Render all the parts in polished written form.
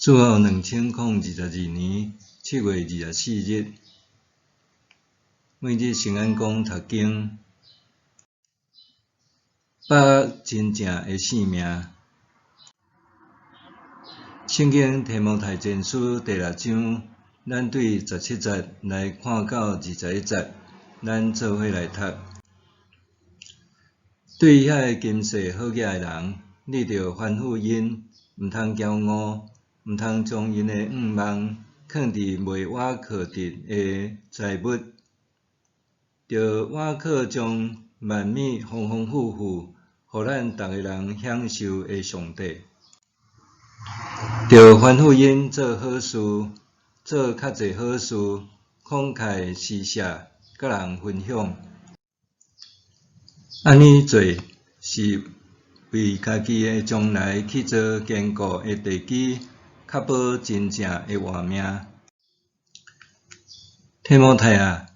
主後2022年7月24日，每日聖安講讀經，把握真正的性命。聖經提摩太前書第六章，咱對十七節來看到21節，咱做伙來讀。對遐个今世好額的人，你著吩咐𪜶，毋通驕傲，毋通將𪜶的向望囥佇袂倚靠得的財物，著倚靠將萬物豐豐富富，予咱逐个人享受的上帝。著吩咐𪜶做好事，做較濟好事，慷慨施捨，佮人分享。按呢做是為家己的將來去做堅固的地基，確保真正的活命。提摩太啊，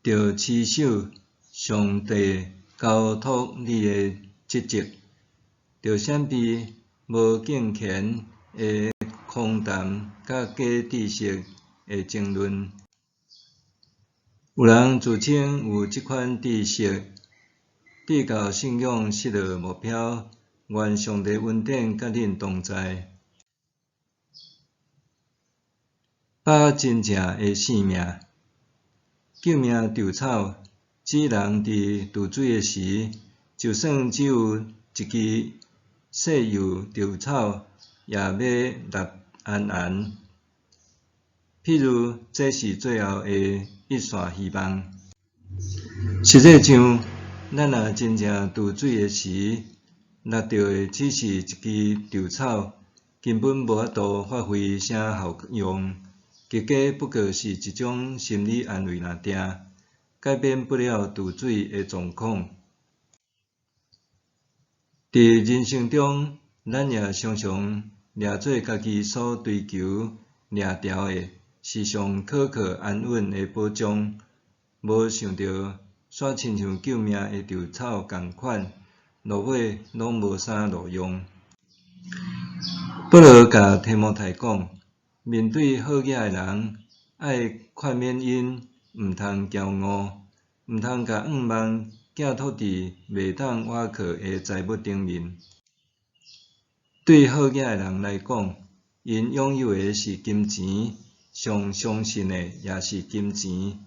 著持守上帝交託你的職責，著閃避無敬虔的空談佮假知識的爭論。有人自稱有這款知識，至到信仰失落目標，願上帝恩典佮恁同在。把握真正的性命，救命稻草，指人佇墜水的時，就算只有一支細幼稻草，也欲搦安安。譬如這是最後的一線希望。實際上，咱若真正墜水的時，搦著的只是一支稻草，根本無法度發揮啥效用，結果不過是一種心理安慰爾定，改變不了墜水的狀況。佇人生中，咱也常常掠做家己所追求掠牢的，是上可靠安穩的保障，無想著煞親像救命的稻草仝款，落尾攏無啥路用。保羅共提摩太講，面對好額的人，愛勸勉𪜶毋通驕傲，毋通共向望寄託佇袂當倚靠的財物頂面。對好額的人來講，𪜶擁有的是金錢，上相信的也是金錢，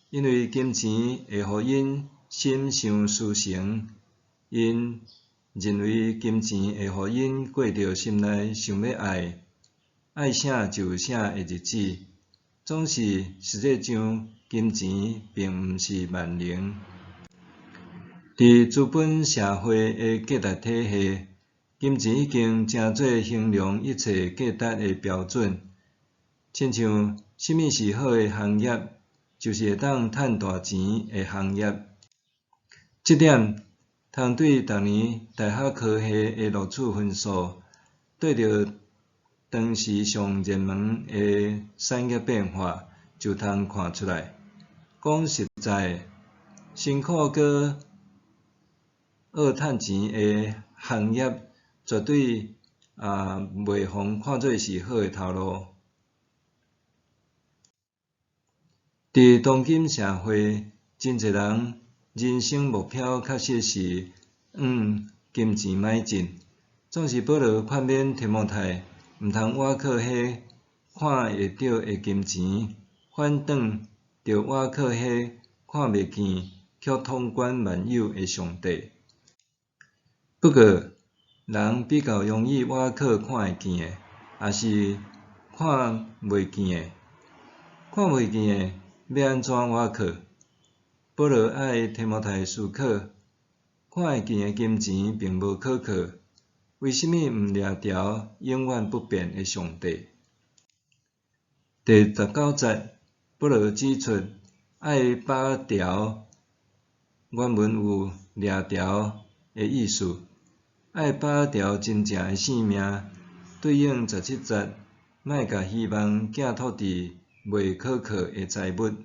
因為金錢會予𪜶心想事成。𪜶認為金錢會予𪜶過著心內想欲愛，愛啥就有啥的日子。總是實際上，金錢並毋是萬能。佇資本社會的價值體系，金錢已經成做衡量一切價值的標準。親像啥物是好的行業，就是會當趁大錢的行業。這點通對逐年大學科系的錄取分數，對著當時上熱門的產業變化，就通看出來。講實在，辛苦閣學趁錢的行業，絕對也袂予看做是好的頭路。佇當今社會，真濟人人生目標確實是向金錢邁進。總是保羅勸勉提摩太，毋通倚靠彼看會著的金錢，反轉著倚靠彼看袂見卻統管萬有的上帝。不過，人比較容易倚靠看會見的，抑是看袂見的？看袂見的，欲按怎倚靠？保羅愛提摩太思考，看會見的金錢並無可靠，為啥物毋掠牢永遠不變的上帝？第19節，保羅指出，愛把握牢，原文有掠牢的意思，愛把握牢真正的性命，對應17節，莫共希望寄託佇袂可靠的財物。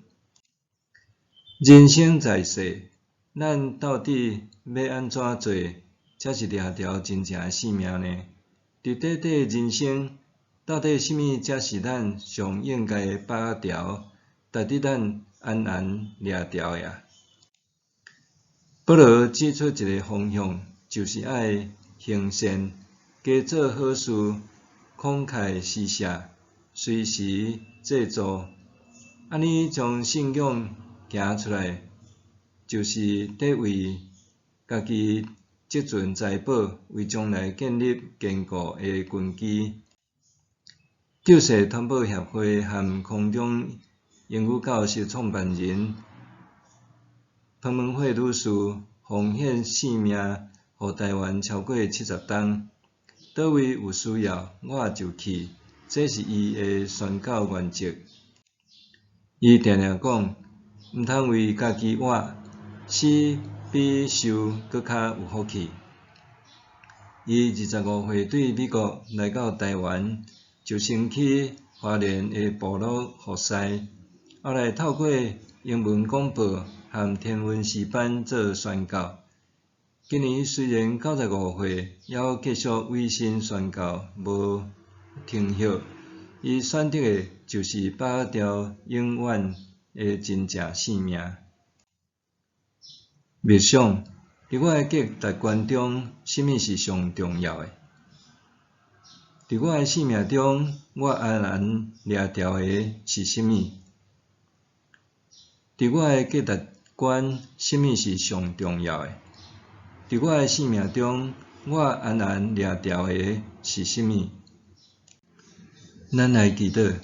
人生在世，咱到底欲按怎做，才是掠牢真正的性命呢？佇短短人生，到底啥物才是咱上应该把牢、值得咱安安掠牢的啊？保罗指出一个方向，就是愛行善，加做好事，慷慨施捨，隨時濟助，按呢將信仰行出來，就是佇為家己積存財寶，為將來建立堅固的根基。救世傳播協會和空中英語教室創辦人彭文慧女士奉獻性命，予台灣超過70冬。佗位有需要，我就去，這是伊的宣教原則。伊定定講，毋通為家己活，死比受閣較有福氣。伊25歲對美國來到台灣，就先去花蓮的部落服侍，後來透過英文廣播和天文詩班做宣教。今年雖然95歲，猶繼續委身宣教，無停歇。伊選擇的就是把握牢永遠的真正性命。默想，佇我的價值觀中，啥物是上重要的？佇我的生命中，我安安掠牢的是啥物？佇我的價值觀，啥物是上重要的？佇我的生命中，我安安掠牢的是啥物？咱來祈禱，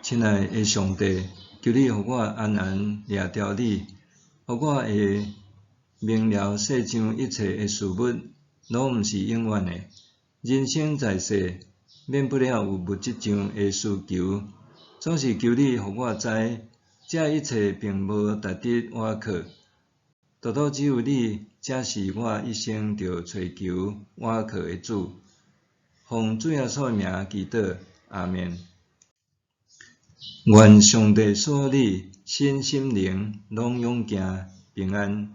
親愛的上帝，求你予我安安掠牢你，予我會明了世上一切的事物，攏毋是永遠的。人生在世，免不了有物質上的需求，總是求你予我知，這一切並無值得倚靠，獨獨只有你，才是我一生著揣求倚靠的主。奉主耶穌的名祈禱，阿們。願上帝賜予你身心靈攏勇健平安。